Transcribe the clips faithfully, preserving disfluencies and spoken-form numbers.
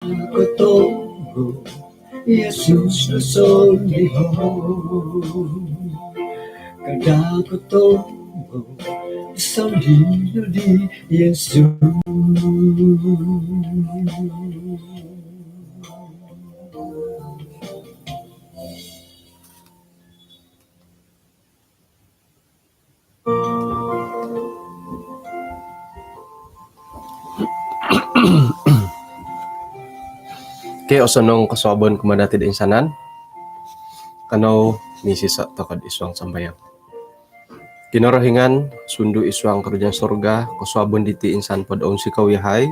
Kotomo Yesus do sondiho. Kada kotomo sondiho di Yesus. Okey, osonong kosuabon kumaa dati do insanan. Kanou misiso tokou id suang sambayang. Kinorohingan sundu id suang karajaan surga, kosuabon diti insan po do ounsikou yahai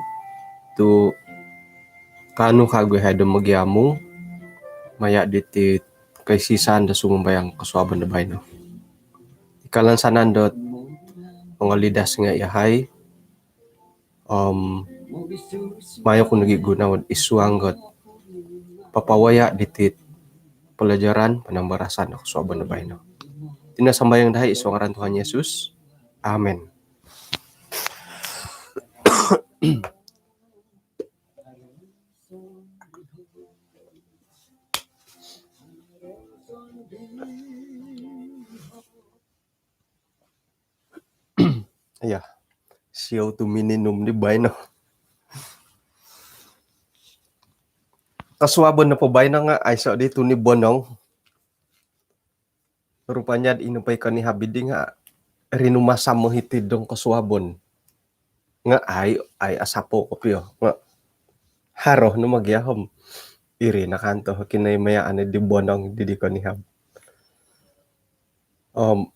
tu kaanu kawagu yahai do mogiamung maya diti koisisan do sumambayang kosuabon do baino. Ikalansanan dot mongolidas nga yahai, om mayo ku nogi gunoo id suang dot papawaya diti pelajaran panambarasan do kosuabon do baino. Iti no sambayang dahai id suang ngaran Tuhan Yesus. Amin. Iya. Siou tu mininum di baino. Kosuabon nopo baino nga aiso di tuni bonong. Rupanya ino po i konihab dii nga rinumasam hiti dong kosuabon. Nga ai, ai asapo kopio. Nga haro no mogiahom. Iri no kanto kinoi maya ani di bonong di, di konihab. Om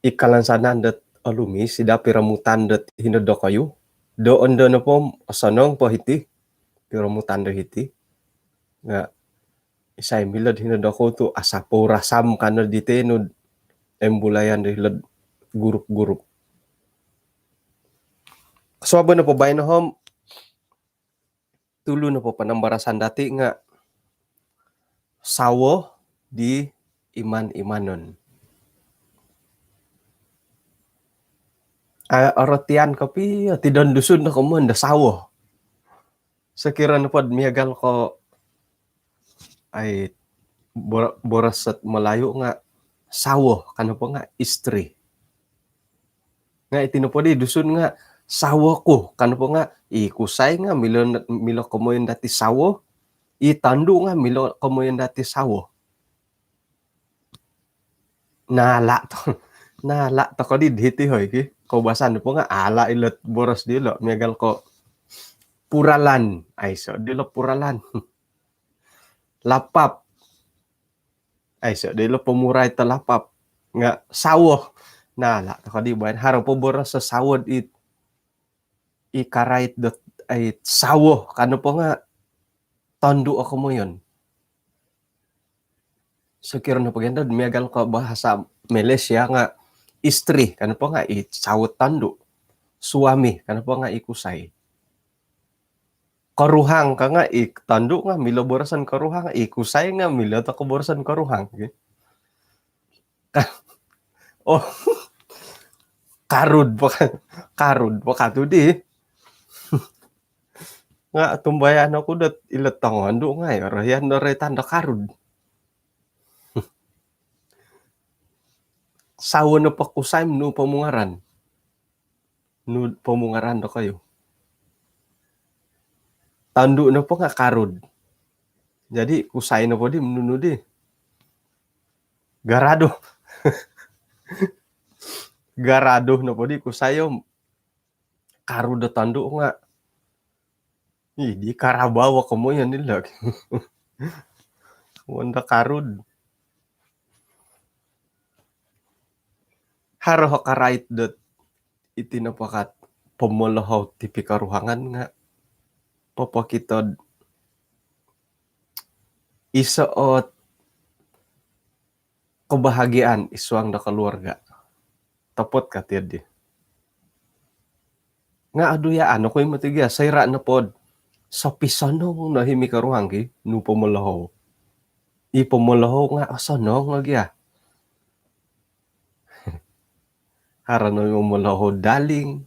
ikalansanan dot olumis ida piromutan dot hino dokoyu. Do ondo nopo osonong po hiti piromutan do hiti. Nga isai milo do hino dokoyu tu asapo rasam kano di tenu embulayan do hilo'd gurup-gurup. Kosuabon nopo baino hom, tulu nopo panambarasan dati nga sawo di iman-imanon. A, orotian kopio ti don Dusun do komoyon do sawo. Sokiro nopo do miagal ko ai bor-, boros dot Melayu nga sawo, kano po nga isteri. Nga iti nopo di Dusun nga sawo ku, kano po nga i kusai nga milo, milo komoyon dati sawo, i tondu nga milo komoyon dati sawo. Nala to, nala to ko di hiti hoi ki. Koubasan nopo nga ala ilo boros dilo, miagal ko puralan, aiso dilo puralan. Lapap. Aiso dilo pomurai to lapap. Nga sawo. Nala to ko di baino, haro po boros do sawo it, i karait dot, ai, sawo, kano po nga tondu o komoyon. Sokiro nopo gia do miagal ko bahasa Malaysia nga isteri, kano po nga i sawo tondu. Suami, kano po nga i kusai. Koruhang ka nga i tondu nga milo boroson koruhang, i kusai nga milo toko boroson koruhang. Ka-, oh, karud po ka-, karud po ka tu di. Nga tumbayaan oku dot ilo tongondu nga i orohian do roitan do karud. Sawo nopo kusai om nunu pomungaran? Nunu pomungaran dokoyu? Tondu nopo nga karud. Jadi kusai nopo di om nunu di? Garado. Garado nopo di kusai om karud do tondu nga. Ih, di karabau o komoyon dilo. Wanda karud. Haro ho karait dot iti nopo ka dot pomolohou ti pikoruhangan nga popokito do iso ot kebahagiaan id suang do keluarga. Topot ka ti di. Nga aduyaan oku i moti gia, soira nopo do sopisonong no i mikoruhang ki, nunu pomolohou. I pomolohou nga osonong no gia. Haro no i momolohou daling.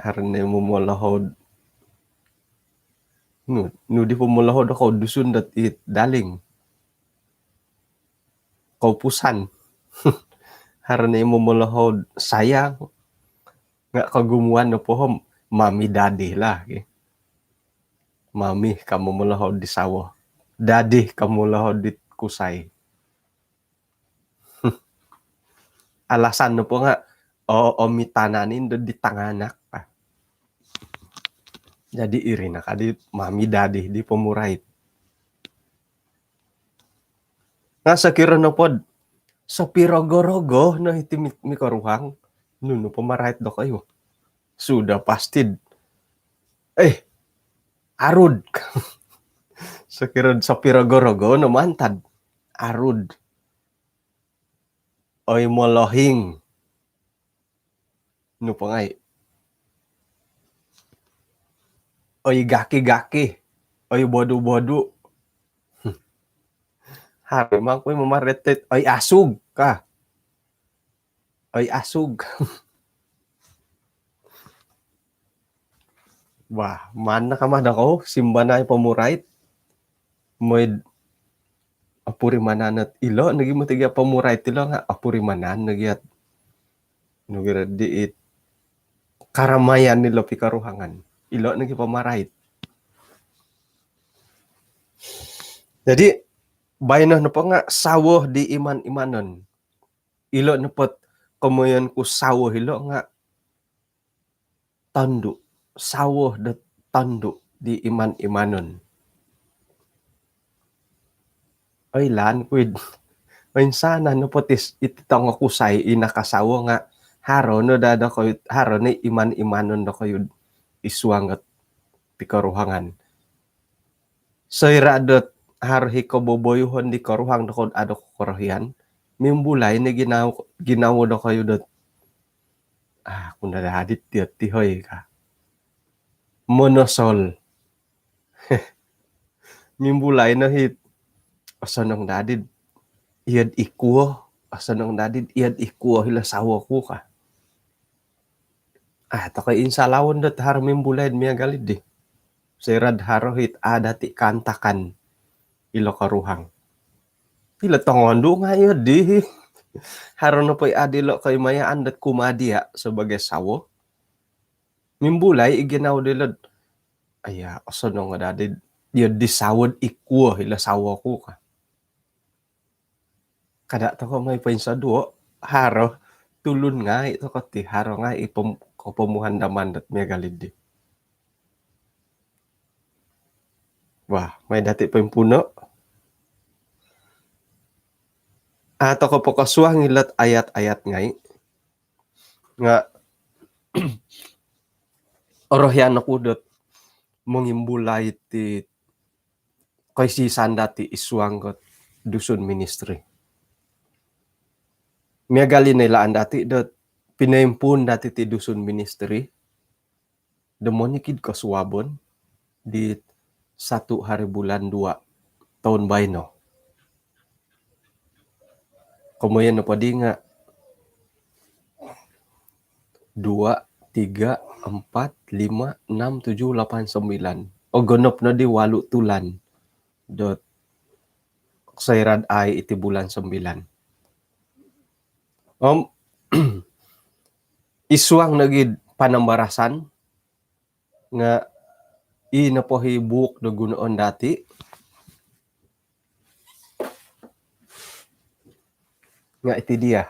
Haro no i momolohou. Nu, nu di pomolohou do koudusun dot it daling. Koupusan. Haro no i momolohou sayang. Nga kogumuan nopo om mami dadi lah, ki. Mami ka momolohou di sawo. Dadi ka momolohou di kusai. Alasan nopo nga, o, omitanan indo di tanganak. Jadi iri no ka di mami dadi di pomurait. Nga sokiro nopo do sopirogo-rogo no iti mi-, mikoruhang, nunu po marait dokoyu? Sudah pasti, eh, arud. Sokiro sopirogo-rogo no mantad, arud. Oi molohing. Nu po ngai? Oi gaki-gaki. Oi bodu-bodu. Haro mangkui mamaretet. Oi asug ka. Oi asug. Wah, mana kama dokoyu simbanai pomurait. Mooi do apurimanan ot ilo nogi moti gia pomurait ilo nga apurimanan nogi ot. Nogi di it karamayan ilo pikoruhangan. Ilo nogi pomurait. Jadi, baino nopo nga sawo di iman-imanon. Ilo nopo ot komoyon ku sawo ilo nga tondu, sawo do tondu di iman-imanon. Oilaan ku id, oinsanan nopo ti iti tongokusai i nakasawo nga haro no daa dokoyu, haro no iman-imanon dokoyu id suang dot pikoruhangan. Soira dot haro i koboboyuhon di koruhang dokoyu do korohian, mimbulai no ginawo, ginawo dokoyu dot, ah, aku no daa dit tiyo tihoi ka. Monosol. Mimbulai no it, osonong daa dit iyo do ikuo, osonong daa dit iyo do ikuo ilo sawo ku ka. Ah, tokou insan laun dot haro mimbulai do miagal di. Soira do haro it a dati kaantakan ilo koruhang. Ilo tongondu nga iyo di. Haro nopo i a dilo koimayaan dot kumaa dia sebagai sawo. Mimbulai i ginawo dilo do, aya, osonong daa dit iyo di sawo do ikuo ilo sawo ku ka. Kada tokou mai poinsoduo, haro tulun ngai tokou ti, haro ngai i pom-, kopomuhandaman dot miagal di. Wah, mai dati poimpuno. A tokou pokosuang ilo ot ayat-ayat ngai. Nga orohian oku dot mongimbulai ti koisisan dati id suang dot Dusun Ministry. Miagal i noilaan dati dot pinoimpuun dati ti Dusun Ministry do monikid kosuabon di satu hari bulan dua toun baino. Komoyon nopo di nga dua, tiga, empat, lima, enam, tujuh, lapan, sembilan. Ogonop no di walu tulan dot soira do ai iti bulan sembilan. Om id suang nogi panambarasan nga i nopo i buuk do gunoon dati nga iti dia.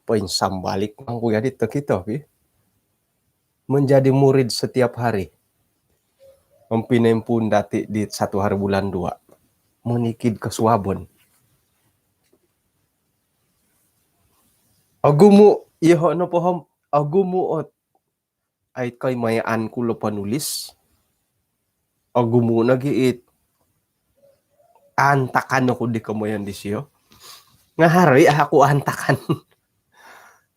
Poinsambalik mangku jadi tokito ki. Menjadi murid setiap hari. Om pinoimpuun dati di satu hari bulan dua. Monikid kosuabon. Ogumu, iyoho nopo om ogumu ot ai koimayaan ku lo ponulis. Ogumu nogi it aantakan oku di komoyon disio. Nga haro i a oku aantakan.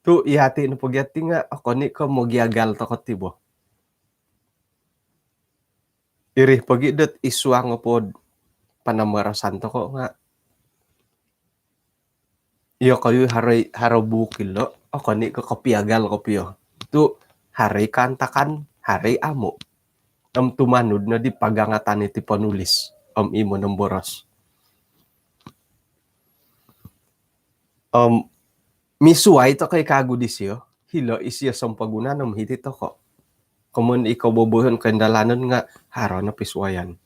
Tu yati nopo gia ti nga okon i ko mogiagal tokou ti bo. Iri pogi dot id suang nopo do panambarasan tokou nga iyokoyu haro, haro buuk ilo, okon i ko kopiagal kopio. Tu Haro i kaantakan, haro i amu'. Om tumanud no di pagangatan iti ponulis om i monomboros. Om misuai toko' i kagu disio, hilo' isio sompogunan om hiti toko'. Komoyon i koboboyon koindalanon nga' haro no pisuayan.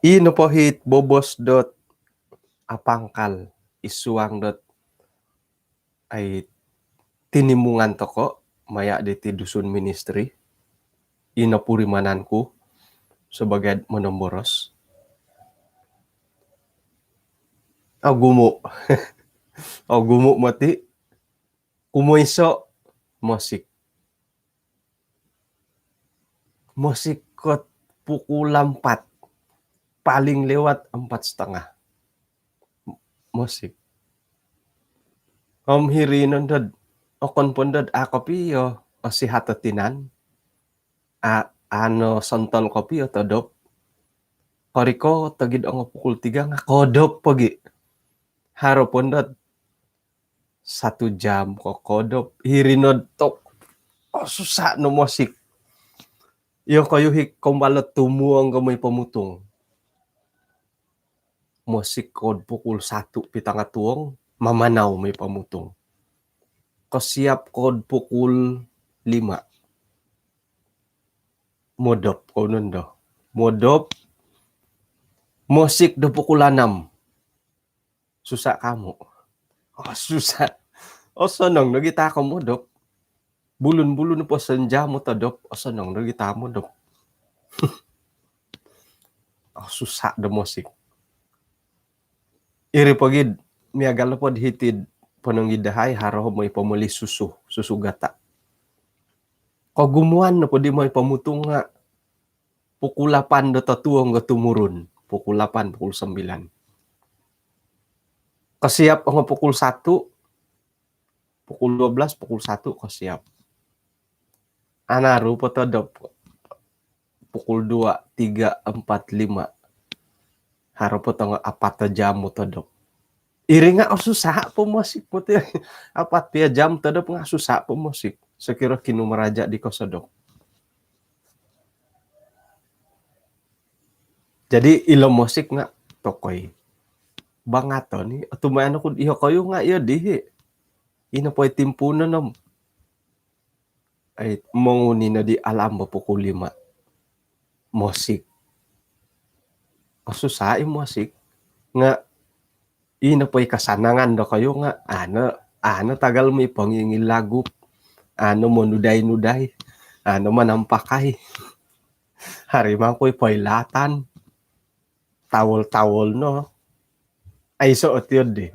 I nopo hit bobos dot apangkal id suang dot ai tinimungan toko' maya' diti Dusun Ministry, i nopurimanan ku sabaagi monomboros. Ogumu'. Ogumu' moti'. Kumoiso', mosik. Mosik kot pukul ampat. Paling lewat ampat setengah. Mosik. Om hiri nondod, okon pondod a' kopio osihat o tinan. A, a' nosontol kopio todop. Korikot ogid ongo pukul tiga nga' kodop pogi'. Haro pondod satu jam ko kodop. Hiri nod tok. Osusa' no mosik. Iyokoyu hi kombalo tumuong ko moi pomutung. Mosik kod pukul satu pitanga tuong, mamanau moi pomutung. Kosiap kod pukul lima. Modop kou nondo. Modop. Mosik do pukul anam. Susa' kamu'. Oh, susa'. Osonong nogi' ta' ko modop. Bulun-bulun po sonjam o todop, osonong nogi' ta' modop. Oh, susa' do mosik. Iri pogi'd miagal nopod hiti'd ponong id dahai haro moi pomoli susu, susu gata'. Kogumuan nopoddi moi pomutung nga' pukul lapan do totuong go tumurun. Pukul lapan, pukul sembilan. Kosiap ongo pukul satu, pukul dua belas, pukul satu kosiap. Anaru po todop pukul dua, tiga, empat, lima. Haro po tongo apat jam o todop. Iri nga' osusa' po mosik moti. Apat pia jam todop nga' osusa' po mosik. Sokiro kinumaraja' di kosodop. Jadi ilo mosik nga' tokoi. Bangaton i, otumbayaan oku'd iyokoyu nga' iyo dihi. Ino poi timpuunon om ai, monguni noddi alam bo pukul lima. Mosik. Osusa' i mosik. Nga' ino poi kasanangan dokoyu nga' a' no, a' no tagal moi pongingil lagu. A' no monudai-nudai. A' no manampakai. Haro i mangkui poilatan. Tawol-tawol no. Aiso' oti oddi.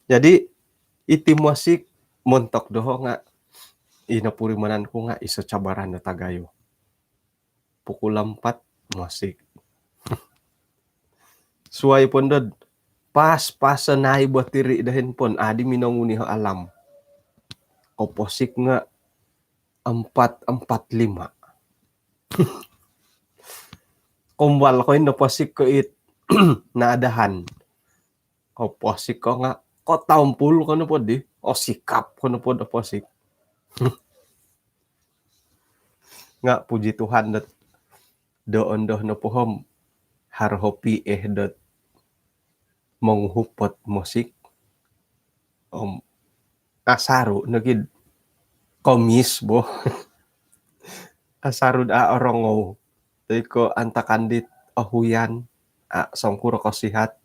Jadi iti mosik montok doho' nga' ino purimanan ku nga' iso cabaran do tagayo. Pukul ampat mosik. Suwai pondod pas-pas nai batiri do handphone, adi minonguni ho alam. Koposik nga' ampat ampat lima. Kombal ko ino posik ko it naadahan. Koposik ko nga' kotompul ko nopoddi. Osikap ko nopod oposik. Nga' puji Tuhan dot do ondo nopo om haro ho P A dot monguhup ot mosik. Om asaru' nogi'd komis bo. Asaru'd a' orongou. Toi ko' antakan dit ohuyan, a' songkuro kosihat.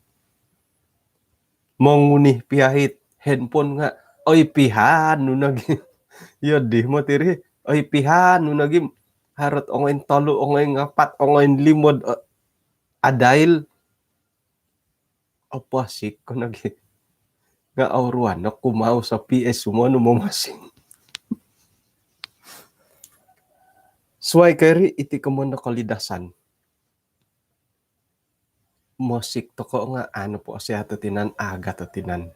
Monguni pia hit handphone nga' oipihan nu nogi'. Iyo di moti ri, oipihan nu nogi'. Harot ongoin tolu, ongoin apat, ongoin limo'd, eh, adail. Oposik ko nogi'. Nga' oruan no kumau so P S sumonu momosik. Suwai ko iri iti komoyon do kolidasan. Mosik toko' nga' a' nopo osihat o tinan, agat o tinan.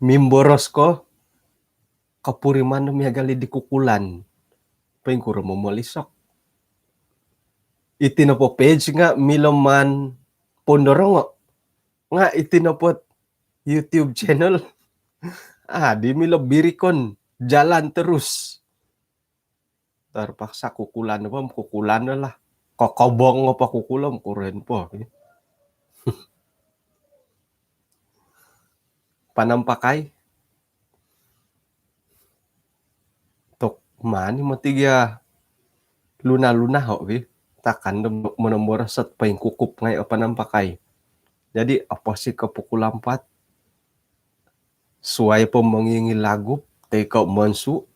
Mimboros ko, kopuriman no miagal i di kukulan. Poingkuro momolisok. Iti nopo page nga' milo maan pondorongo. Nga iti nopo YouTube channel, ah, di milo birikon, jalan terus. Terpaksa kukulan apa, kukulan lah. Kokobong apa kukulan, kuren po. Panampakai. Tok mani mati gia luna-luna ho wi. Takan do monomboros sot paingkukup ngai o panampakai. Jadi, apa sih ke pukul empat? Suai po mongingil lagup, toi ko monsu.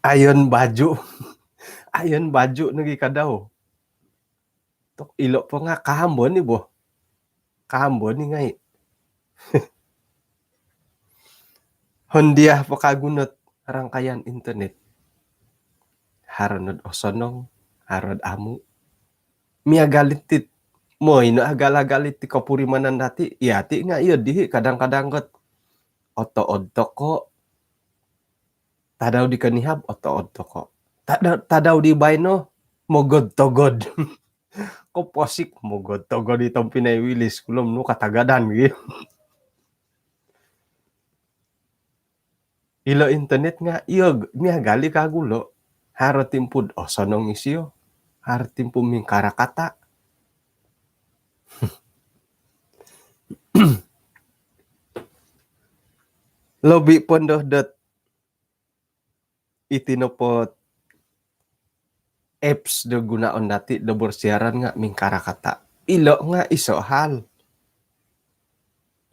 Ayon baju. Ayon baju nogi kadau. Tok ilo po nga kaambo ni bo. Kaambo ni ngai. Hondia po kagunot rangkaian internet. Haro nod osonong, haro nod amu. Miagal iti. Moi no agal-agal iti kopurimanan dati. Iya ti nga iyo dihi kadang-kadang got. Otood toko. Tadau di konihab, otood toko. Tadau, tadau di baino, mogod-togod. Koposik, mogod-togod di tompinai Wilis, kulom nu katagadan gi. Ilo internet nga, iyo, miagal i kagu lo. Haro timpu do osonong isio. Haro timpu mingkarakata. Lobi pondo dot iti nopo apps do gunoon dati do bersiaran nga mingkarakata. Ilo nga iso hal.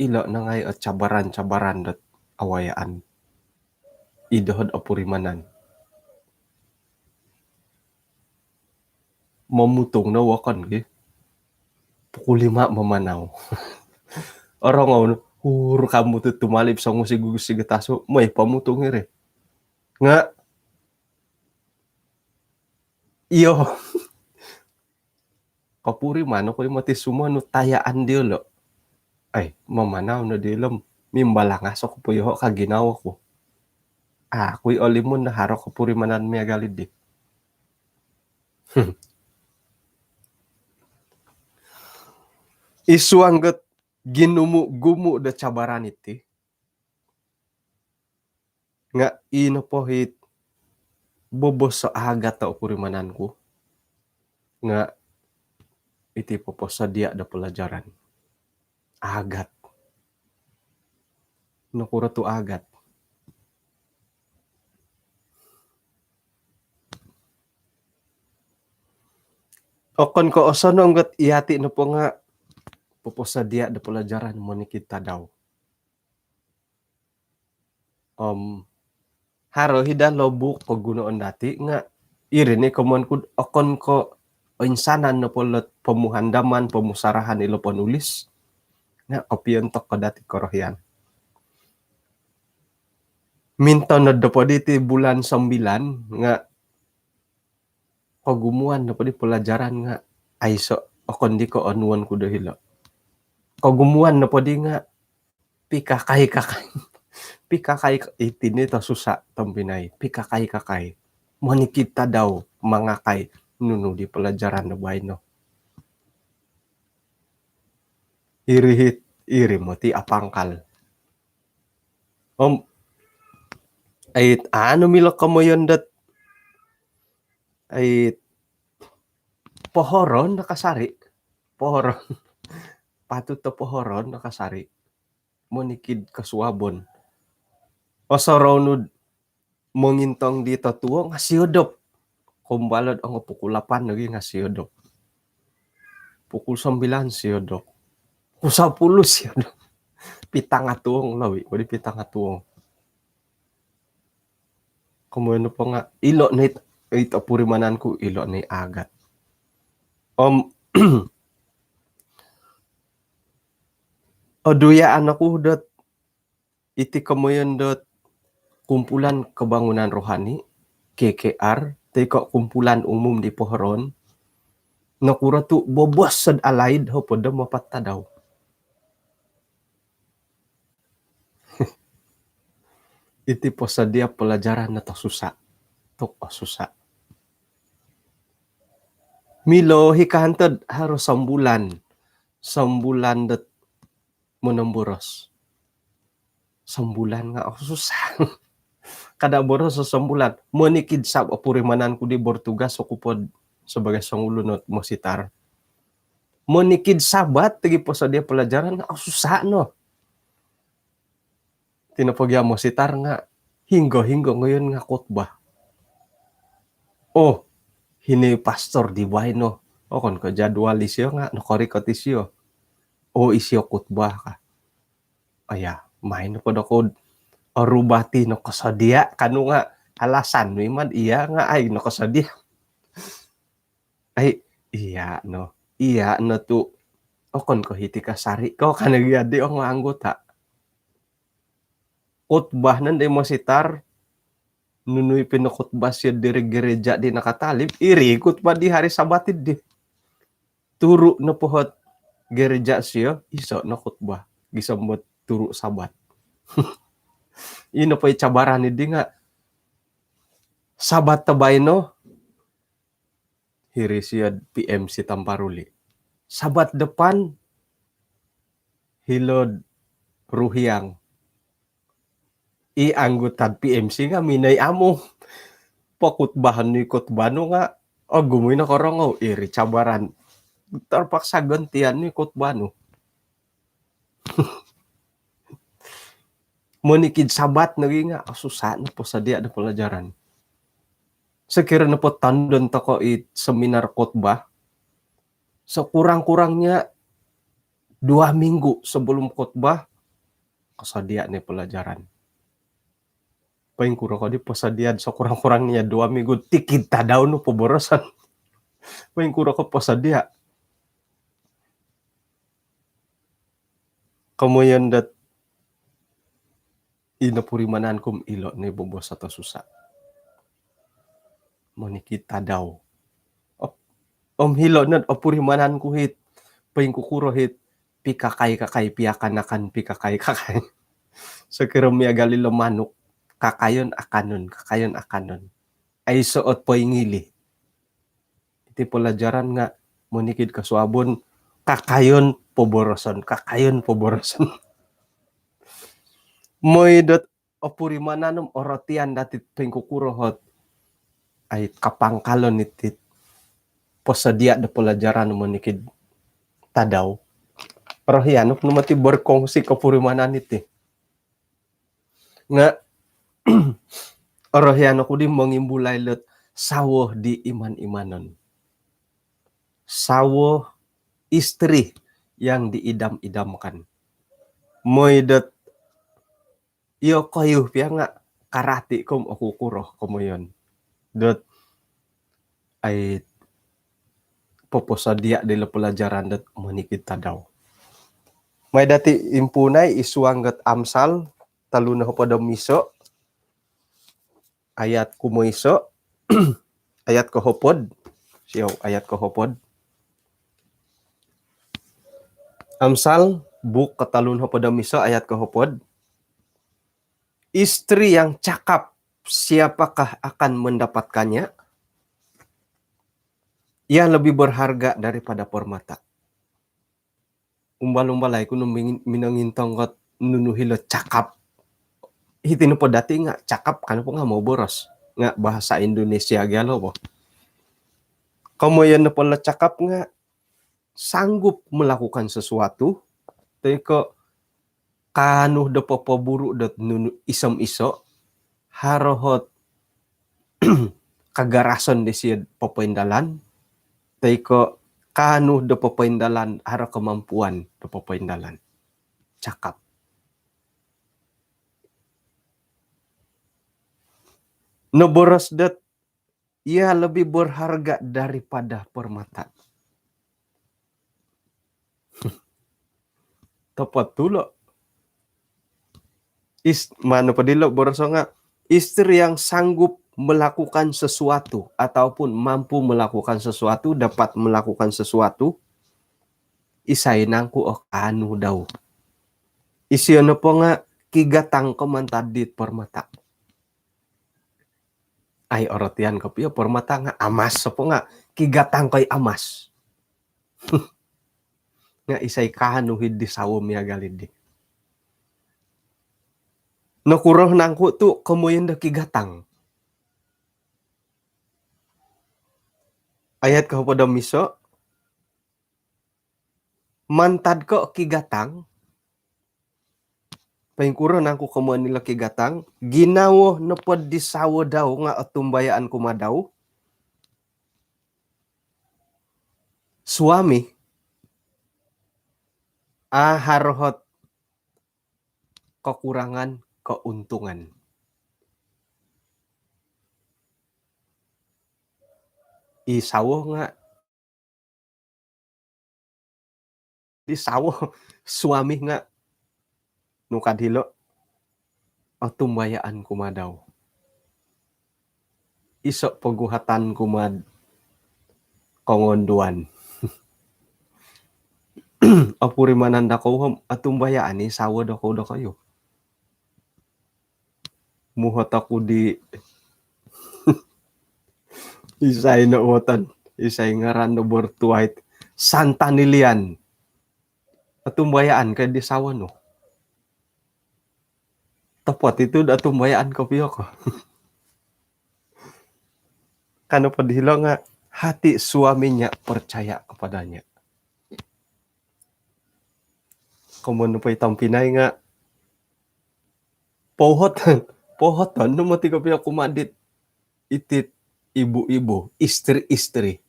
Ilo no ngai o cabaran-cabaran dot awayaan. I doho do opurimanan. Momutung no wokon gi. Pukul lima mamanau. Orongou no, hur kamu tu tumalib songusi gugusi gatasu, moi pomutung iri. Nga iyo. Kopuriman oku i moti sumonu tayaan diolo. Ai, mamanau no diolo, mimbalangas oku po yoho ka ginawo ku. Aku i olimun no haro kopurimanan miagal di. Isuang got ginumu-gumu do cabaran iti. Nga i nopo hit bobos so agat o opurimanan ku. Nga iti poposodia do pelajaran. Agat. Nokuro tu agat? Okon ko osonong got iyati nopo nga poposodia do pelajaran monikid tadau. Om haro hida lobuk kogunoon dati nga iri ni komoyon ku okon ko oinsanan nopo lot pomuhandaman, pomusarahan ilo ponulis nga kopiontok ko dati korohian. Mintonod nopo diti bulan sembilan nga kogumuan nopo di pelajaran nga aiso okon di ko onuon ku do hilo. Kogumuan nopo di nga pikakai-kakai. Pikakai iti ni to susah tompinai. Pikakai-kakai. Monikid tadau mangakai nunu di pelajaran do baino. Iri hit, iri moti apangkal. Om, ait, anu milo komoyon dot, ait, pohoron nakasari. Pohoron. Patut to pohoron nakasari. Monikid kosuabon. Osorou nu mongintong di totuo nga siodop. Kombalod ongo pukul lapan lagi nga siodop. Pukul sembilan siodop. Pukul sepuluh siodop. Pitanga tuong lawi, bodi pitanga tuong. Komoyon nopo nga ilo ni it opurimanan ku ilo ni agat. Om oduyaan oku dot iti komoyon dot Kumpulan Kebangunan Rohani, K K R, toi ko kumpulan umum di pohoroon, nokuro tu bobos sod alaid hopod om apat tadau. Iti posodia pelajaran no tosusa. Tok osusa. Milo hi kahantod haro sombulan. Sombulan dot monomboros. Sombulan nga' osusa. Kada' boros o sombulan. Monikid Sab-, opurimanan ku di bertugas oku pod sebagai songulun ot mositar. Monikid Sabat lagi posodia pelajaran nga' osusa no. Tinopogia mositar nga' hinggo-hinggo ngoyon nga' khutbah. Oh, hini pastor di baino. Okon ko jadual isio nga' nokorikot isio. Oh, isio khutbah ka. Aya, main po dokud orubati no kosodia kanu nga' alasan mimad iya nga' ai no kosodia. Ai, iya no. Iya no tu' okon ko hiti kasari ko kana gia di ongo anggota. Khutbah nondo i mositar, nunu i pinokhutbah sio diri gereja di nakatalib, iri khutbah di hari Sabat di. Turu' nopo hot gereja sio, iso no khutbah. Gisom dot turu' Sabat. Ino po i cabaran di nga' Sabat do baino, hiri siod P M C Tamparuli. Sabat depan, hilo'd Ruhiang. I anggota'd P M C nga' minoi amu. Pokhutbahon ni khutbah nu nga' ogumu i nokorongou, iri cabaran. Terpaksa gantian ni khutbah nu. Monikid Sabat nogi nga' osusa no posodia do pelajaran. Sokiro nopo tandon toko i seminar khutbah, sekurang-kurangnya dua minggu sebelum khutbah, kosodia ni pelajaran. Poingkuro ko di posodia sekurang-kurangnya dua minggu, tikid tadau no poboroson. Poingkuro ko posodia. Komoyon dot ino purimanan ku om ilo ni bobos atau susah. Monikid tadau. Om hilo nod opurimanan ku hit, poingkukuro hit, pikakai-kakai, piakan-akan, pikakai-kakai. Sokiro miagal ilo manuk, kakayon akanon, kakayon akanon. Aiso ot poingili. Iti pelajaran nga' monikid kosuabon, kakayon poboroson, kakayon poboroson. Moi dot opurimanan om orotian dati' poingkukuro hot ai kapangkalon iti posodia do pelajaran monikid tadau. Orohian oku no moti berkongsi kopurimanan iti. Nga' orohian oku di mongimbulai lot sawo di iman-imanon. Sawo, istri yang diidam-idamkan. Moi dot iyokoyu pia nga' karati' ko om okukuro komoyon dot ai poposodia dilo pelajaran dot monikid tadau. Mai dati' impuunai id suang dot Amsal tolu nohopod om iso, ayat kumoiso, ayat kohopod. Siou, ayat kohopod. Amsal, buuk kotolu nohopod om iso, ayat kohopod. Istri yang cakap, siapakah akan mendapatkannya? Ia lebih berharga daripada permata. Umbal-umbalai ku no mingin-, minongintong kot nunu hilo cakap. Hiti nopo dati' nga' cakap kan nopo nga' moboros. Nga' bahasa Indonesia gia lo po. Komoyon nopo lo cakap nga' sanggup melakukan sesuatu, toi ko' kaanu do popoburu' dot nunu iso om iso, haro hot kagarason disio'd popoindalan, toi ko' kaanu do popoindalan, haro kemampuan do popoindalan. Cakap. Noboros dot ia lebih berharga daripada permata. Topot tu lo. Is-, mano po dilo boroso nga', istri yang sanggup melakukan sesuatu ataupun mampu melakukan sesuatu, dapat melakukan sesuatu, isai nangku o kaanu dau. Isio nopo nga' kigatang ko mantad dit permata. Ai orotian kopio permata nga' amas opo nga' kigatang koi amas. Nga isai kaanu hid di sawo miagal di. Nokuro nangku tu komoyon do kigatang? Ayat kohopod om iso, mantad ko kigatang, poingkuro nangku komoyon ilo kigatang? Ginawo nopo di sawo dau nga otumbayaan kumaa dau, suami, a haro ot kekurangan keuntungan. I sawo nga, di sawo, suami nga, nu ka dilo, otumbayaan kumaa dau. Iso poguhatan kumaa kongonduan. Opurimanan dokoyu om otumbayaan i sawo dokoyu dokoyu. Muhot oku di isai no woton, isai ngaran no bortuait, Santanilian. Otumbayaan ka di sawo nu? Topot itu do otumbayaan kopio ko. Ka nopo dilo nga hati suaminya percaya kepadanya. Komoyon nopo i tompinai nga pohoton, pohoton no moti kopio kumaa dit iti ibu-ibu, istri-istri.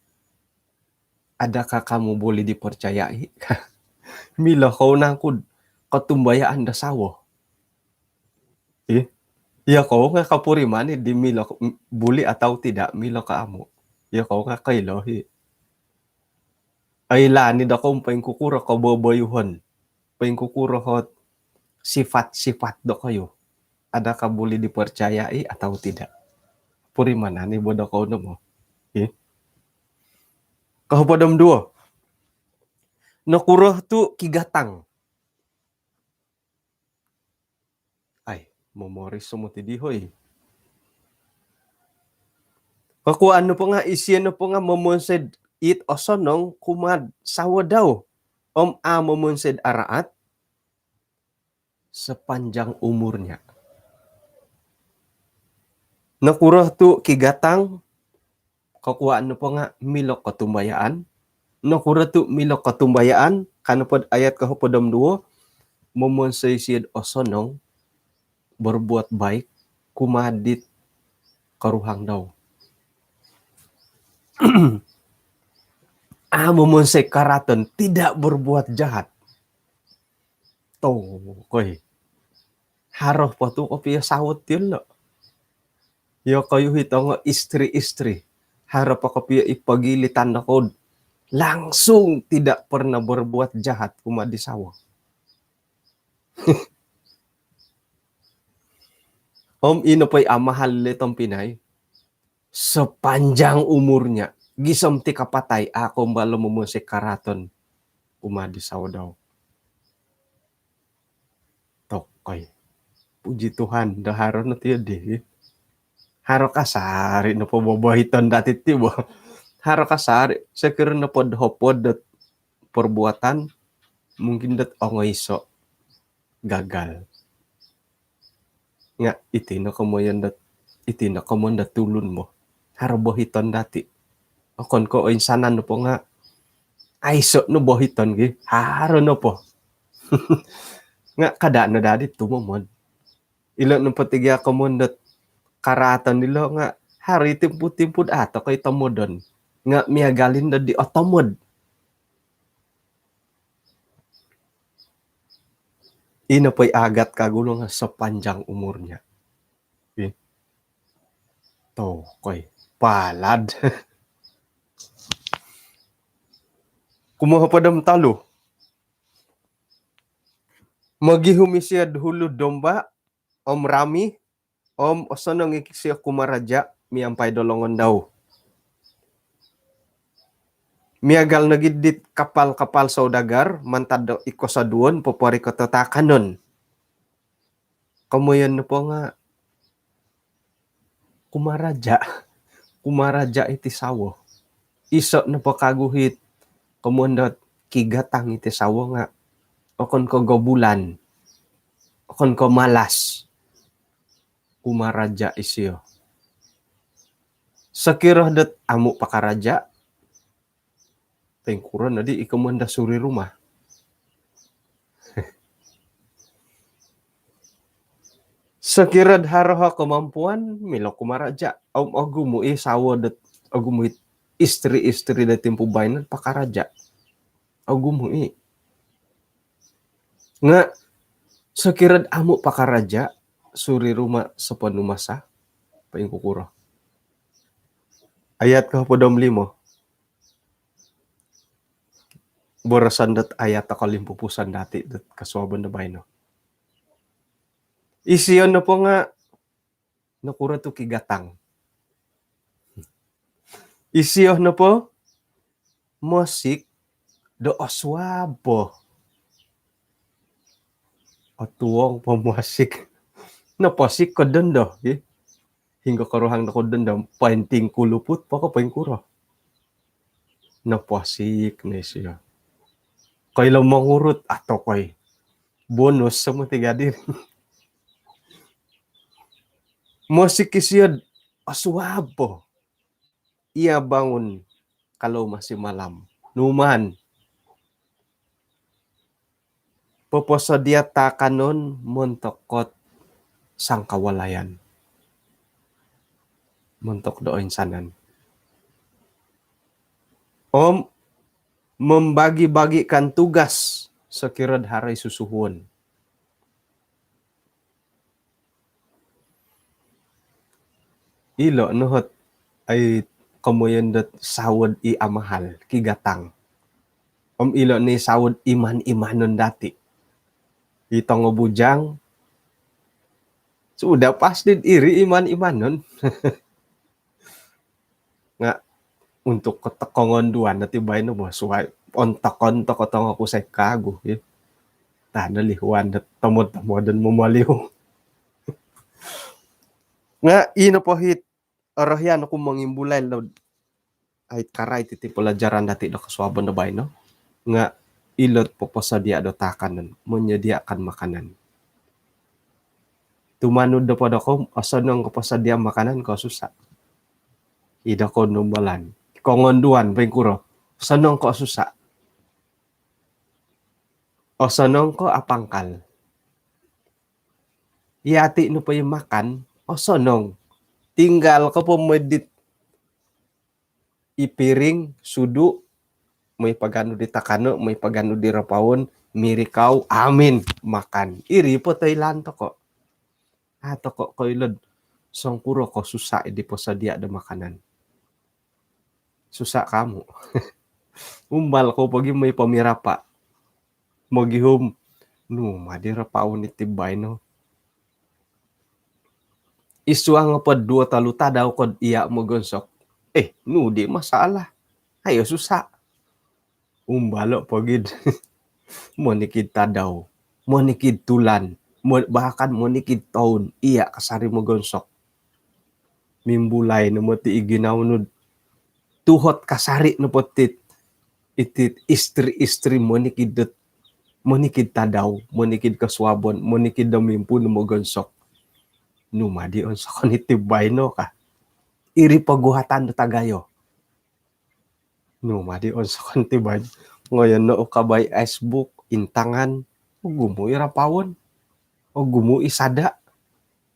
Adakah kamu boleh dipercayai? Milo kou nangku kotumbayaan do sawo? Ih, iyokou nga kopuriman i di milo, boleh atau tidak, milo ko amu. Iyokou nga koilo i. Oilaan i dokoyu poingkukuro koboboyuhon, poingkukuro ot sifat-sifat dokoyu. Adakah boleh dipercayai atau tidak? Purimanan i bo dokoyu no mo. Ih. Kohopod om duo. Nokuro tu kigatang? Ai, momoris o moti di hoi. Kokuaan nopo nga, isio nopo nga momonsoi'd it osonong kumaa'd sawo dau om a momonsoi'd araat sepanjang umurnya. Nokuro tu kigatang? Kokuaan nopo nga milo kotumbayaan. Nokuro tu milo kotumbayaan? Ka nopo'd ayat kohopod om duo, momonsoi sio'd osonong, berbuat baik kumaa dit koruhang dau. A momonsoi karaaton, tidak berbuat jahat. Tokoi. Haro po tu kopio sawo dilo. Iyokoyu i tongo istri-istri. Haro po kopio i pogilitan dokoyu langsung tidak pernah berbuat jahat kumaa di sawo. Om ino po i amahal le tompinai. Sepanjang umurnya, gisom ti kapatai, a kombalo momonsoi karaaton kumaa di sawo dau. Tokoi. Puji Tuhan, do haro no ti di. Haro kasari nopo bobohiton dati ti bo. Haro kasari, sokiro nopo do hopod dot perbuatan, mungkin dot ongoiso gagal. Nga iti no komoyon dot, iti no komoyon dot tulun bo. Haro bohiton dati. Okon ko oinsanan nopo nga aiso no bohiton gi. Haro nopo. Nga kada no dadi tumomod. Ilo nopo ti gia komoyon dot karaaton dilo nga haro i timpu-timpu dot a tokoi tomodon. Nga miagal i no di otomod. Ino po i agat kagu lo nga sepanjang umurnya. Ih. Tokoi. Palad. Kumohopod om tolu. Mogihum isio'd hulu'd domba om rami, om osonong i kisio kumaraja miampai do longon dau. Miagal nogi dit kapal-kapal saudagar mantad do i kosoduon poporikot do taakanon. Komoyon nopo nga kumaraja. Kumaraja iti sawo. Iso nopo kagu it komoyon dot kigatang iti sawo nga okon ko gobulan, okon ko malas, kumaraja isio. Sokiro dot amu pakaraja, poingkuro nodi i komoyon do suri rumah. Sokiro do haro o kemampuan, milo kumaraja. Om ogumu i sawo dot, ogumu i istri-istri do timpu baino pakaraja. Ogumu i. Nga sokiro do amu pakaraja, suri rumah sepenuh masa, poingkukuro? Ayat kohopod om limo. Boroson dot ayat kolimpupuson dati dot kosuabon do baino. Isio nopo nga nokuro tu kigatang? Isio nopo mosik do osuab po. Otuong po mosik. Noposik ko dondo, eh. Hinggo koruhang do ko dondo, pointing kuluput po ko poingkuro? Noposik no isio. Koilo mongurut atau koi bonus sama tiga diri. Mosik isio osuab po. Ia bangun kalau masih malam. Numan. Poposodia taakanon montok dot sangkawalayan. Montok do oinsanan. Om membagi-bagikan tugas sokiro do haro i susuhuon. Ilo no ot ai komoyon dot sawo di amahal, kigatang. Om ilo ni sawo di iman-imanon dati. I tongo bujang, sudah pasti iri iman-imanon. Nga untuk ko kongonduan dati baino, bah, suai. Ontok-ontok ko tongo kusai kagu, ya. Tanda lihuan dot tomod-tomod dan momoliu. Nga ino po it orohian oku mongimbulai lo ait karai titi pelajaran dati do kosuabon do baino. Nga ilo poposodia do taakanon, menyediakan makanan. Tumanud do podo ko, osonong ko posodia makanan ko susa? Ido ko numbalan. Kongonduan poingkuro? Osonong ko susa? Osonong ko apangkal? Yati nopo i makan, osonong. Tinggal ko pomedit i piring, sudu, moi paganu di takano, moi paganu di rapaon, mirikau, amin, makan. Iri po toilaan toko. A toko koilo do songkuro ko susa di posodia do makanan. Susa kamu. Umbal ko pogi moi pomirapa. Mogihum, nu ma di rapaon iti baino. Isuang po duo tolu tadau ko iya mogonsok. Eh, nu di masalah? Ayo susa. Umbalo pogi do monikid tadau, monikid tulan, mo-, bahkan monikid toun, iya kasari mogonsok. Mimbulai no moti i ginawo nu do tuhot kasari nopo ti, iti istri-istri monikid dot, monikid tadau, monikid kosuabon, monikid do mimpuun mogonsok. Nu ma di onsokon iti baino ka? Iri poguhatan do tagayo. Nu ma di onsokon ti baino? Ngoyon no ukabai icebox, intangan, ogumu i rapaon, ogumu i sada.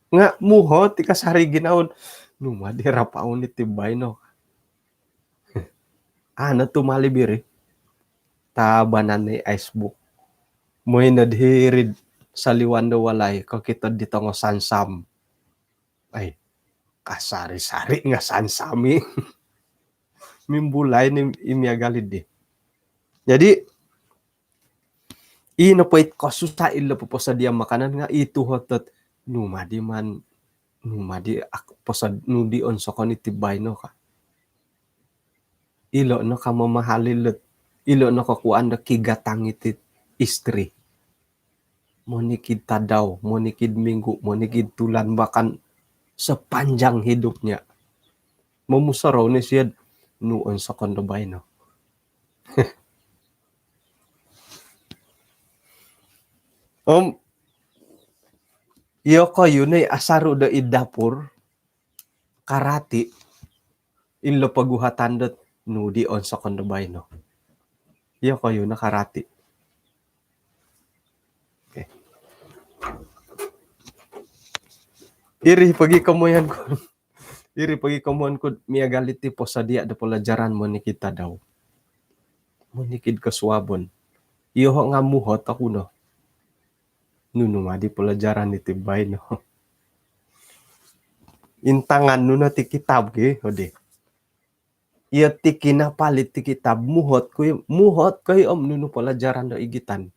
Nga muhot i kasari ginawo nu, nu ma di rapaon iti baino? Ana tu mali biri. Tabanan ni icebox. Moi no dihiri'd saliwan do walai, kokito di tongo sansam. Ai, kasari-sari nga sansam i. Mimbulai ni i miagal di. Jadi, i nopo it kosusa ilo poposodia makanan nga i tuhot dot, nu ma di man, nu ma di ak-, posod-, nu di onsokon iti baino ka? Ilo no ka mamahal ilo, ilo no kokuan do kigatang iti istri. Monikid tadau, monikid minggu, monikid tulan, bahkan sepanjang hidupnya. Momusorou ni sio do nu onsokon do baino. Om iyokoyu no i asaru do id dapur karati ilo poguhatan dot nu di onsokon do baino. Iyokoyu no karati. Okey. Iri pogi komoyon ku. Iri pogi komoyon ku miagal iti posodia do pelajaran monikid tadau. Monikid kosuabon. Iyoho nga muhot oku no. Nunu ma di pelajaran iti baino. Intangan nu no ti kitab ki, odi. Iyo ti kinapali ti kitab, muhot ku i, muhot ku i om nunu pelajaran do igitan.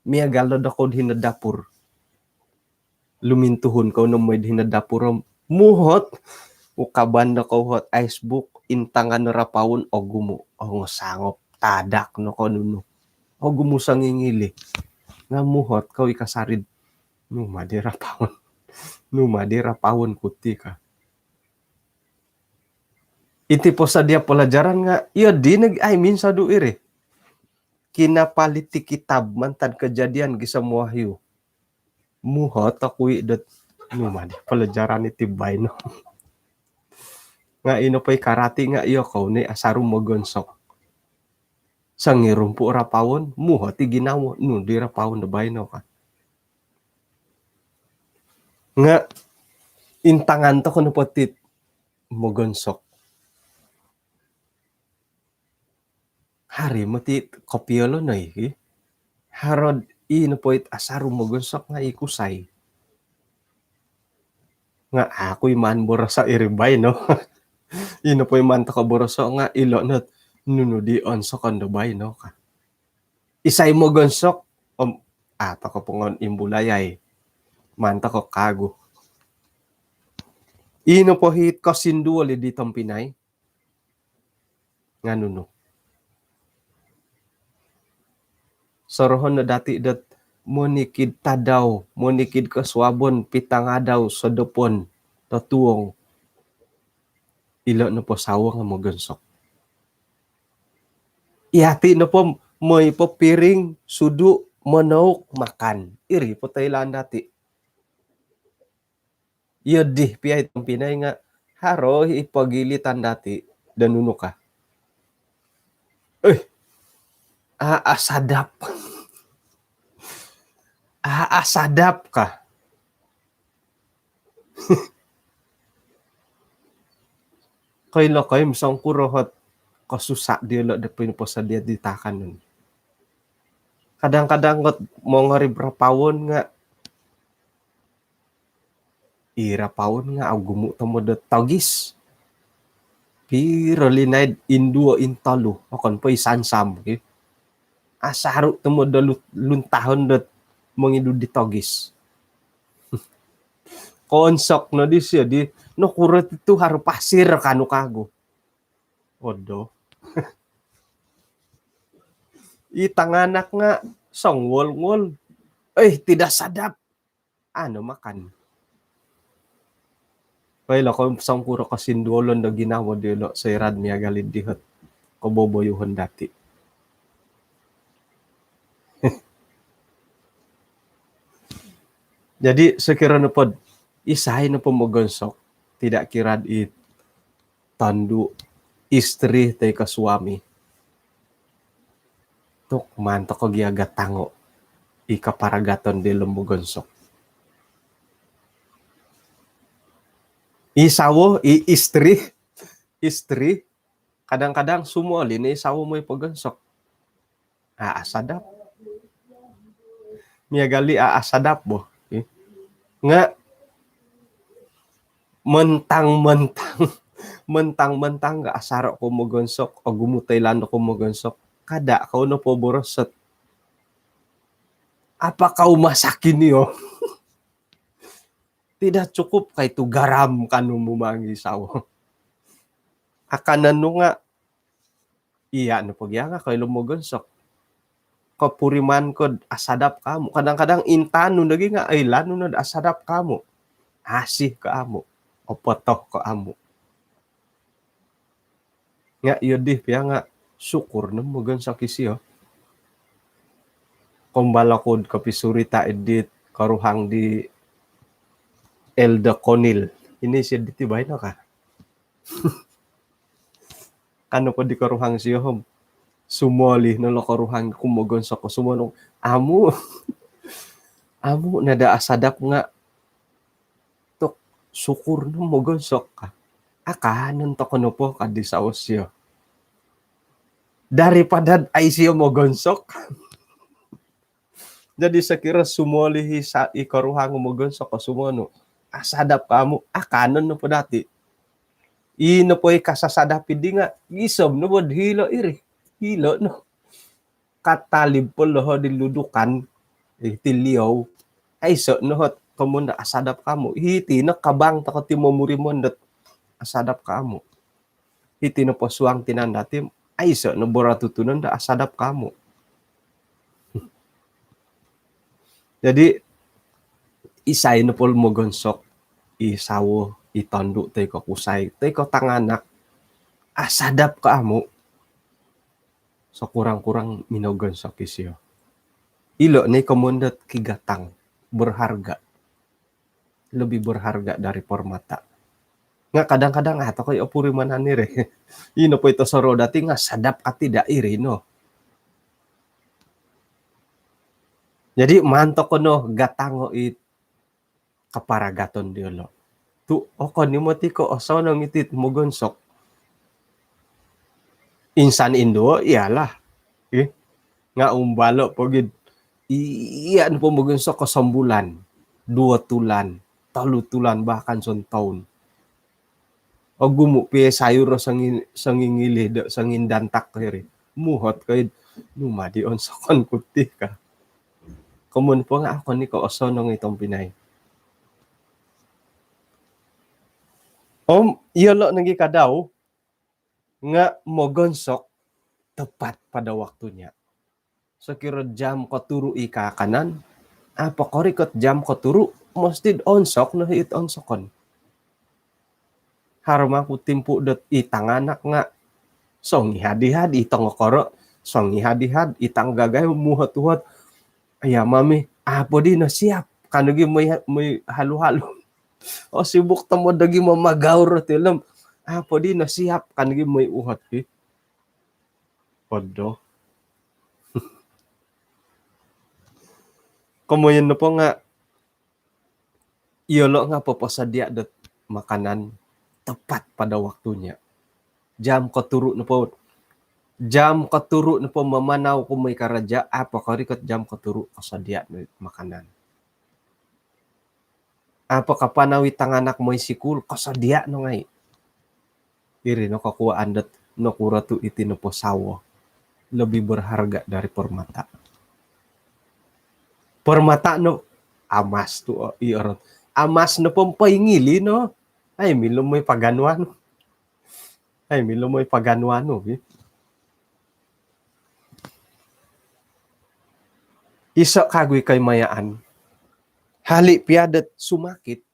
Miagal do dokou di hino dapur. Lumintuhun kou no mooi di hino dapur om muhot. Ukaban dokou hot icebox, intangan no rapaon, ogumu. Ongosangop, tadak no ko nunu. Ogumu songingili. Nga muhot kou i kasari. Nu ma di rapaon. Nu ma di rapaon ku ti ka. Iti posodia pelajaran nga, iyo di nogi ai minsodu iri. Kinapali ti kitab mantad Kejadian gisom Wahyu. Muhot oku i dot nu ma di pelajaran iti baino. Nga ino po i karati nga iyokou no i asaru mogonsok. Songirumpu rapaon, muhot i ginawo, nu di rapaon do baino ka. Nga intangan tokou nopo ti mogonsok. Haro moti kopiolon oi ki. Haro i nopo it asaru mogonsok nga i kusai. Nga au oku i maan boroso iri baino. I nopo i maan tokou boroso nga ilo no nunu di onsokon do baino ka. Isai mogonsok om au tokou po ngoon imbulayai. Maan tokou kagu. I nopo it kosinduol di tompinai. Nga nunu. Sorohon no dati dot monikid tadau, monikid kosuabon, pitangadau, sodopon, totuong. Ilo nopo sawo nga mogonsok. Yati nopo mooi po piring, sudu, monouk, makan. Iri po toilaan dati. Iyo di pia i tompinai nga haro i pogilitan dati do nunu ka. Eh, aa sadap. Aa sadap ka. Koilo kou i songkuro hot kosusa diolo do pinoposodia di taakanon. Kadang-kadang ot mongohorib rapaon nga i rapaon nga ogumu tomod do togis. Piro linaid, induo, intolu, okon po i sansam ki. Asaru tomod do lu-, luntahon dot mongidu di togis. Koonsok no disio di, nokuro tu haro pasir kanu kagu. Odo. I tanganak nga songwol-wol. Eh, tidak sadap. Anu makan. Koilo kou songkuro kosinduolon do ginawo diolo soira miagal di hot koboboyuhon dati. Jadi sokiro nopo do isai nopo mogonsok, tidak kira i tondu, isteri toi ko suami. Tu maan tokou gia gatango i kaparagatan diolo mogonsok. I sawo, i isteri, isteri, kadang-kadang sumoli no i sawo mooi pogonsok. Aa sadap. Miagal i aa sadap bo. Eh. Nga mentang-mentang, mentang-mentang nga asaru kou mogonsok, ogumu toilaan kou mogonsok. Kada kou nopo boros dot, apa kau masak ini, oh? Tidak cukup kah itu garam kanu mu mangi sawo? Akanon nu nga iya nopo gia nga koilo mogonsok. Kopuriman ko do asadap ko amu. Kadang-kadang intangan nu nogi nga oilaan nu no do asadap ko amu. Asi ko amu. Opotoh ko amu. Nga' iyo di pia nga' syukur no mogonsok isio. Kombal oku'd kopisurita' idit koruhang di Elder Conil. Ini isio diti baino ka. Kano po di koruhang sio om sumoli no lo koruhang ku mogonsok ko sumono. Amu'. Amu' nada asadap nga' tok syukur no mogonsok ka. Akanon toko nopo ka di sawo sio. Daripada ai sio mogonsok. Jadi sokiro sumoli i sa-, i koruhang mogonsok ko sumono. Asadap ka amu', akanon nopo dati. I nopo i kasasadap idi nga' gisom no bo hilo' iri. Hilo' no. Katalib po loho di ludukan, iti liou. Aiso' no hot komoyon do asadap ka amu'. Iti no kabang toko ti momurimon dot asadap ka amu'. Iti no posuang tinan dati, aiso' no borotutunon do asadap ka amu'. Jadi, isai no po mogonsok, i sawo, i tondu', toi ko kusai, toi ko tanganak, asadap ka amu'. Sekurang-kurang minogonsok isio. Ilo' ni komoyon dot kigatang, berharga. Lebih berharga dari permata. Nga' kadang-kadang, ah, toko i opurimanan iri. Ino po ito soro dati nga' sadap ati da iri no. Jadi, maan toko no gatango' it kaparagaton diyolo'. Tu' okon i moti ko' osonong iti mogonsok. Insan induo, iyalah. Eh, nga' umbalo' pogi'd iya' nopo mogonsok ko sombulan, duo tulan, tolu tulan, bahkan sontoun. Ogumu' pia sayur o songi-, songingilih do songindantak ko iri. Muhot ko id, nu madi onsokon ku ti ka. Komoyon po nga' okon i ko' osonong i tompinai. Om iyolo' nogi kadau nga' mogonsok tepat pada waktunya. Sokiro jam koturu' i kaakanan, apo korikot jam koturu', mosti'd onsok no it onsokon. Haro mangku timpu' dot i tanganak nga' songihad-ihad i tongokoro', songihad-ihad i tanggagayou, muhot-uhot. Iya mami, apo di nosiap? Ka nogi moi, moi halu-halu. O, sibuk tomod nogi mamagaur ti lom. Apo di nosiap? Ka nogi moi uhot ki. Podo. Komoyon nopo nga' iyolo' nga' poposodia' dot makanan tepat pada waktunya. Jam koturu' nopo, jam koturu' nopo mamanau ku moi karaja', apo korikot jam koturu' kosodia' no makanan. Apo kapanau i tanganak moi sikul, kosodia' no ngai'. Iri no kokuwaan dot nokuro tu' iti nopo sawo lebih berharga dari permata. Permata no amas tu', o, i orot. Amas nopo poingili no. Ai milo moi paganuan. Ai milo moi paganuan no, gi. Iso' kagu i koimayaan. Hali' pia dot sumakit.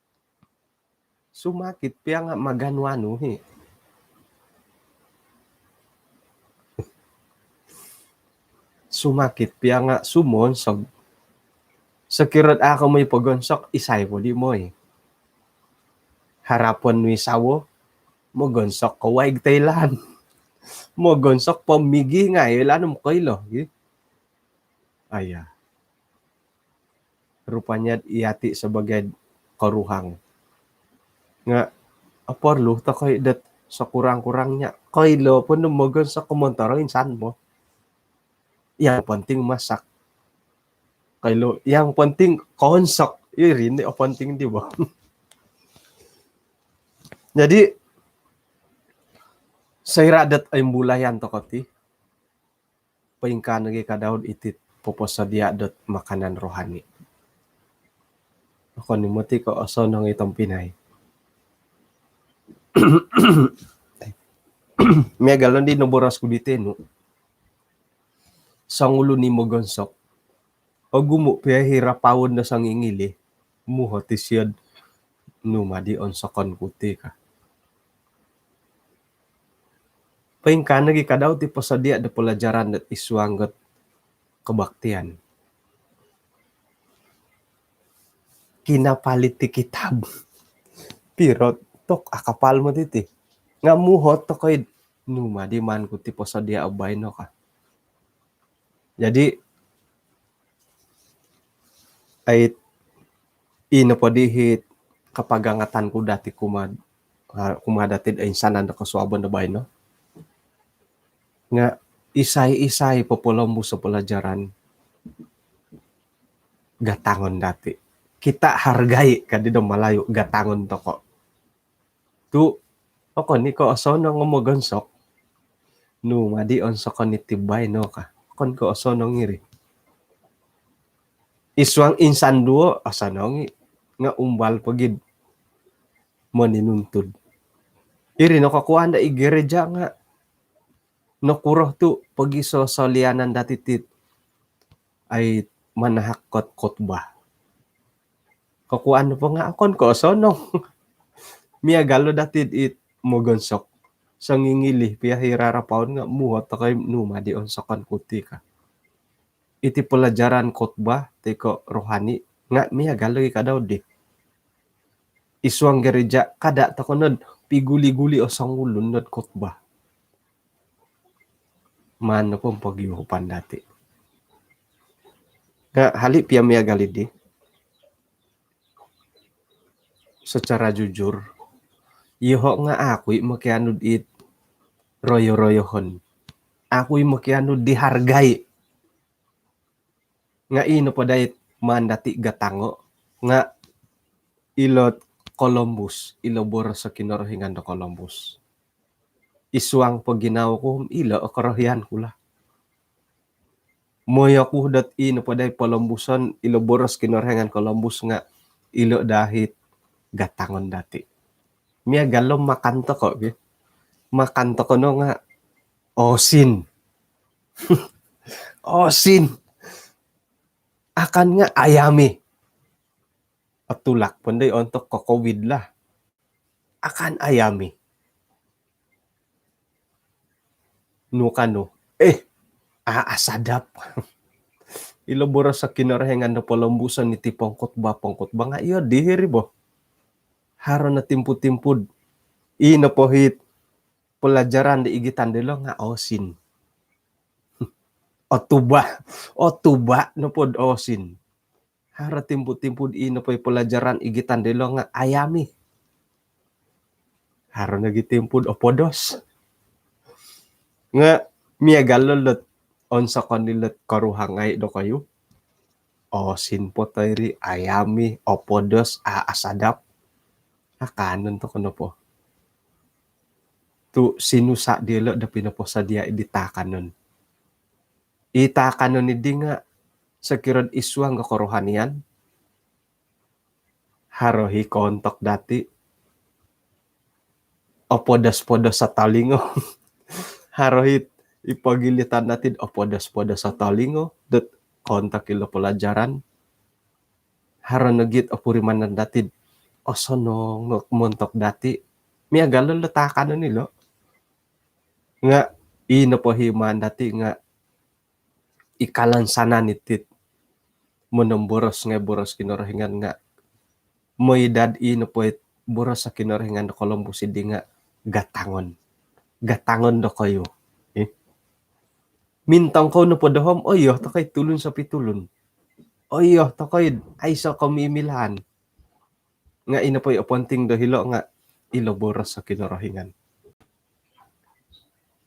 Sumakit pia nga' maganu-anu hi. Sumakit pia nga' sumonsog. Sokiro'd a' ko moi pogonsok, isai po di moi? Harapon nu i sawo, mogonsok ko waig toilaan. Mogonsok po migi ngai' oilaan om koilo, gi. Aya. Rupanya iyati' sabagai koruhang nga' oporlu toko' i' dot sekurang-kurangnya koilo po nu mogonsok ko montoro insan po. Yang penting masak. Koilo, yang penting konsok. Iri ni o penting di bo. Jadi, soira' dot oimbulayan toko' ti, poingkaa nogi ka Daud iti poposodia' dot makanan rohani. Okon i moti ko' osonong i tompinai. Miagal no di noboros ku di tenu. Songulun i mogonsok, ogumu' pia i rapaon do songingili, muhot isio'd, nu madi onsokon ku ti ka. Poingkaa nogi kadau ti posodia do pelajaran dot id suang dot kebaktian. Kinapal iti kitab. Piro tok akapal mo titi. Nga muhot tokoi, nu ma di maan ku ti posodia o baino ka. Jadi, ai, ino po di hiti kapagangatan ku dati kumaa, ah, kumaa dati do insanan do kosuabon do baino. Nga isai-isai popolombus o pelajaran, gatangon dati. Kita hargai, kadi do Malayu, gatangon toko. Tu okon i ko osonong o mogonsok. Nu ma di onsokon iti baino ka. Okon ko osonong iri. Id suang insan duo, osonong i. Nga umbal po gia do moninuntud. Iri no kokuan do i gereja nga nokuro tu pogisosolianan dati ti, ai, manahak kot-, khotbah. Kokuan po nga okon ko osonong. Miagal o dati it mogonsok. Songingilih pia i rarapaon nga muhot tokoi, nu ma di onsokon ku ti ka. Iti pelajaran khotbah toi ko rohani nga miagal nogi kadau di. Id suang gereja, kada toko no do piguli-guli o songulun no do khotbah. Maan nopo pogiuhupan dati. Nga hali pia miagal di, secara jujur, iyoho nga aku i mokianu dit royo-royohon. Aku i mokianu dihargai. Nga ino po dait maan dati gatango nga ilo kolombus, ilo boros o Kinorohingan do kolombus. Id suang po ginawo ku, ilo o korohian ku lah. Moyo ku dot ino po dait polombuson, ilo boros Kinorohingan kolombus nga ilo dahit gatangon dati. Miagal o makan toko, ki. Makan toko no nga osin. Osin. Akan nga ayami. Otulak po ndai ontok ko covid lah. Akan ayami. Nu kanu. Eh, a, asadap. Ilo boros o Kinorohingan do polombuson iti pongkhotbah-pongkhotbah nga iyo dihiri bo. Haro no timpu-timpu do ino po hiti pelajaran di igitan dilo nga osin. Otuba. Otuba nopo do osin. Haro timpu-timpu di ino po i pelajaran igitan dilo nga ayami. Haro nogi timpu do opodos. Nga miagal lo lot onsokon di lot koruhang ai dokoyu. Osin po toi iri, ayami, opodos, a, asadap. Akanon toko nopo. Tu sinusa diolo do pinoposodia di taakanon. I taakanon di nga sokiro id suang do korohanian, haro i koontok dati, opodos-podos o tolingo. Haro i pogilitan dati do opodos-podos o tolingo dot koontok ilo pelajaran. Haro nogi it opurimanan dati do osonong no montok dati. Miagal lo taakanon ilo. Nga ino po i maan dati nga i kalansanan iti do monomboros ngai boros Kinorohingan nga mooi dot ino po it boros o Kinorohingan do kolombus di nga gatangon. Gatangon dokoyu. Eh. Mintong kou nopo doho om oyo tokoi tulun sopitulun. Oyo tokoi aiso komimilaan. Nga ino po i oponting do hilo nga ilo boros o Kinorohingan.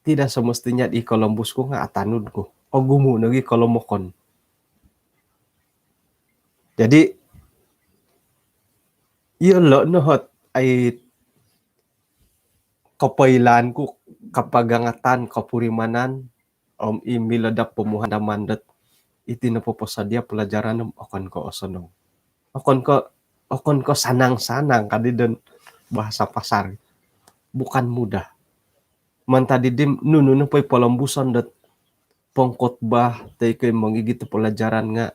Tidak semestinya i kolombus ku nga atanud ku. Ogumu nogi kolomokon. Jadi, iyolo no ot ai kopoilaan ku, kapagangatan, kopurimanan, om i milo do pomuhandaman dot iti nopo posodia pelajaran om okon ko osonong. Okon ko, okon ko sanang-sanang kadi don bahasa pasar. Bukan mudah. Mantad di dim nunu nopo i polombuson dot pongkhotbah toi ko mongigit do pelajaran nga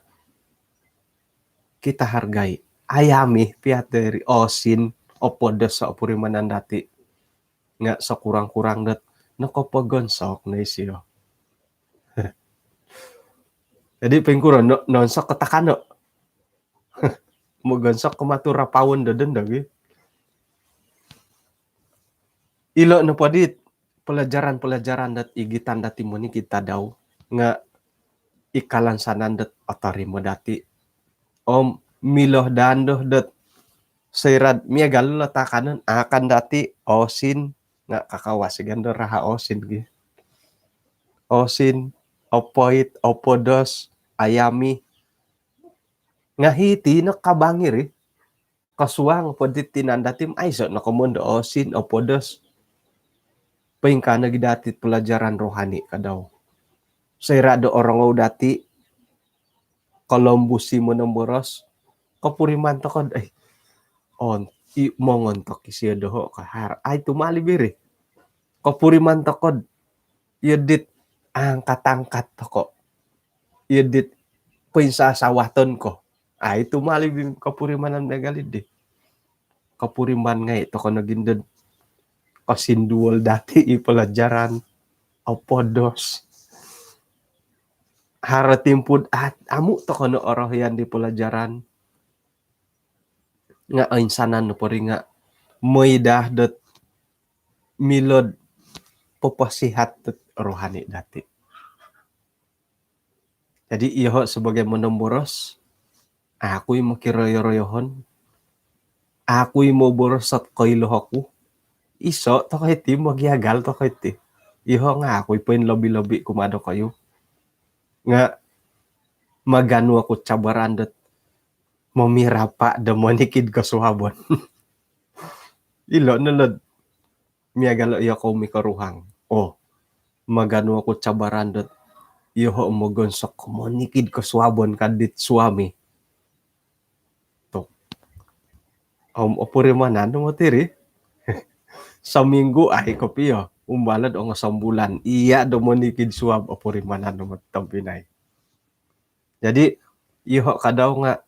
kita hargai. Ayami pia toi iri osin, opodos o opurimanan dati. Nga sekurang-kurang dot Nokopogonsok no isio. Jadi poingkuro no, nonsok ko takano. Mogonsok ko matu rapawon do dondo gi. Ilo nopo dit pelajaran-pelajaran dot igitan dati monikid tadau nga i kalansanan dot otorimo dati. Om milo dando dot soira do miagal lo takanon, akan dati osin nga kakawas i gando raha osin gi. Osin, opoit, opodos, ayami. Nga hiti no kabang iri. Kosuang po dit tinan dati, aiso no komoyon do osin, opodos. Poingkaa nogi dati pelajaran rohani kadau. Soira do orongou dati, kolombus i monomboros, kopuriman toko do, eh, on, i mongontok isio doho ka, har, ai tumalib iri. Kopuriman toko do, iyo dit angkat-angkat toko. Iyo dit poinsasawaton ko. Ai tumalib i kopurimanan miagal dii. Kopuriman ngai toko nogi dot kosinduol dati i pelajaran, opodos. Haro timpu dot amu toko no orohian di pelajaran. Nga oinsanan nopo iri nga mooi daa dot milo do poposihat dot rohani dati. Jadi iyoho sebagai monomboros, aku i mokiroyo-royohon, aku i moboros dot koilo oku. Iso toko iti, mogiagal toko iti. Iyoho nga aku i poinlobi-lobi kumaa dokoyu. Nga maganu oku cabaran dot momirapa do monikid kosuabon. Ilo no lo do miagal o iyokou mikoruhang. Oh, maganu oku cabaran dot iyoho mogonsok monikid kosuabon ka dit suami. Tok. Om opurimanan no moti iri. Saminggu ai kopio. Umbalai do ongo sambulan. Iya do monikid suab, opurimanan no moti tompinai. Jadi iyoho kadau nga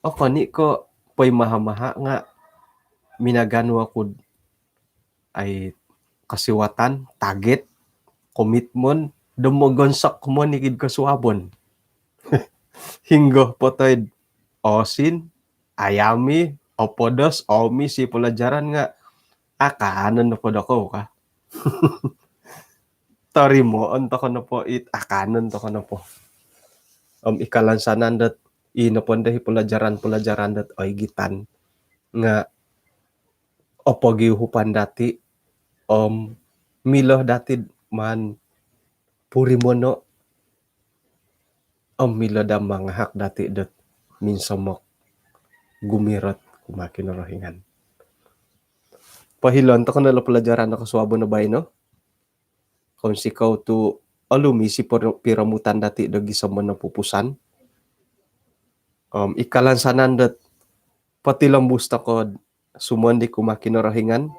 okon i ko poimaha-maha nga minaganu oku do ai kosiwatan, target, komitmen do mogonsok monikid kosuabon. Hinggo po toi do osin, ayami, opodos, omis i pelajaran nga akanon nopo dokou ka. Torimoon toko nopo it akanon toko nopo. Om i kalansanan dot i nopo ndo i pelajaran-pelajaran dot oigitan nga opogiuhupan dati om milo dati do maan purimono om milo daa mangahak dati dot minsomok gumirot kumaa Kinorohingan. Pohilon toko no lo pelajaran do kosuabon do baino. Kounsikou tu olumis i piro-, piromutan dati do gisom nopupusan. Om i kalansanan dot potilombus toko do sumondi kumaa Kinorohingan.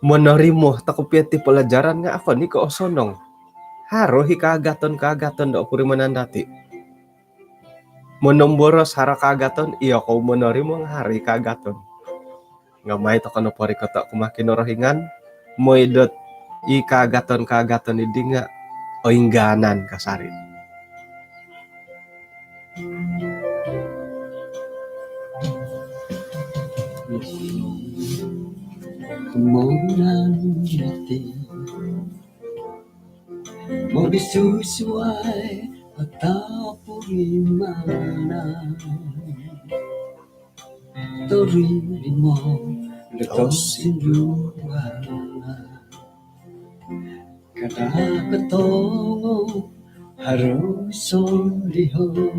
Monorimo toko pia ti pelajaran nga okon i ko osonong. Haro i kaagaton-kaagaton do opurimanan dati. Monomboros haro kaagaton, iyokou monorimo nga haro i kaagaton. Nga mai toko no porikoto kumaa Kinorohingan, mooi dot i kaagaton-kaagaton dii nga oingganan kasari. Komoyon diti mogisusuai atau purimanan. Torimo do kosinduolan. Kada kotongo haro sondihon.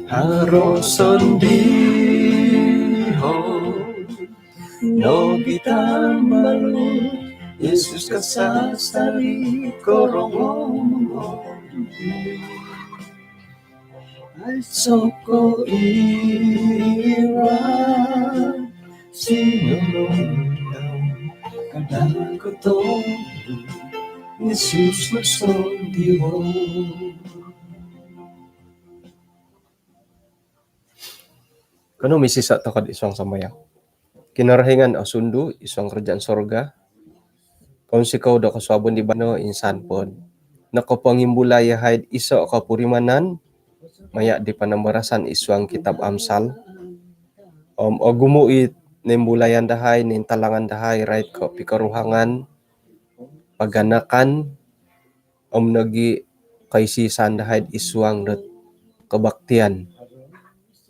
Haro sondihon nogi tambalut, Yesus kasasari korongou. Aiso ko ira sinolon dau, kada kotongo Yesus masondiho. Kanou misisa toko id suang sambayang. Kinorohingan osundu id suang kerajaan sorga. Kounsikou do kosuabon di baino insan po nokopongimbulai yahai id iso kopurimanan maya di panambarasan id suang kitab Amsal. Om ogumu i noimbulayan dahai, nointalangan dahai rait ko pikoruhangan, paganakan, om nogi koisisan dahai id suang dot kebaktian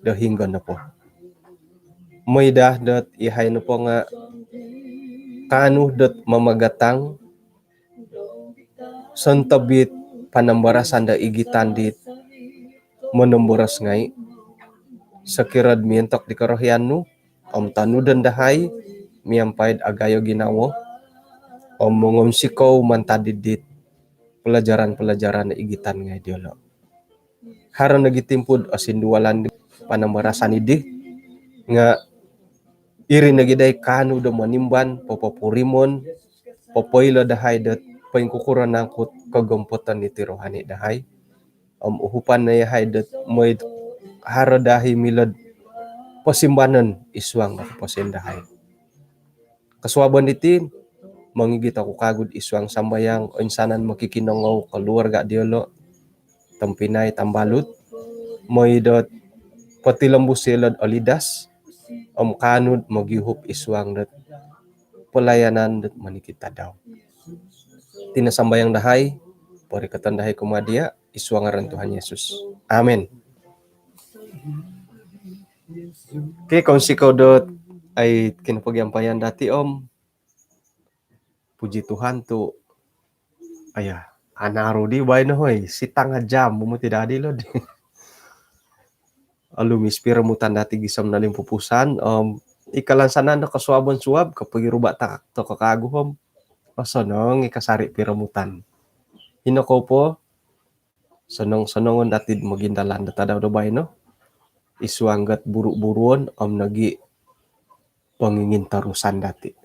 do hinggo nopo. Mooi daa dot yahai nopo nga kaanu dot mamagatang sontob it panambarasan do igitan dit monomboros ngai. Sokiro do miontok di korohian nu om tonudon dahai miampai do agayo ginawo om mongounsikou mantad dit pelajaran-pelajaran igitan ngai diolo. Haro nogi timpu do osindualan di panambarasan diti nga iri nogi dahai kaanu do monimban, popopurimon, popoilo dahai dot poingkukuro nangku kogompoton diti rohani dahai. Om uhupan no yahai dot mooi haro dahai milo do posimbanon id suang do koposion dahai. Kosuabon diti, mongigit oku kagu id suang sambayang oinsanan mokikinongou, keluarga diolo, tompinai, tambalut, mooi dot potilombus yolo do olidas om kaanu do mogiuhup id suang dot pelayanan dot monikid tadau. Iti no sambayang dahai, porikoton dahai kumaa dia, id suang ngaran Tuhan Yesus. Amin. Okey, kounsikou dot ai kinopogiampayan dati om puji Tuhan tu aya, anaru di baino hoi, setengah jam mumuti dadi lo di. Olumis piromutan dati gisom nolimpupusan om i kalansanan do kosuabon suab kopogiruba tak toko kagu om osonong i kasari piromutan. Ino kou po, sonong-sonongon dati mogindalan do tadau do baino id suang dot buru-buruon om nogi pongingintorusan dati.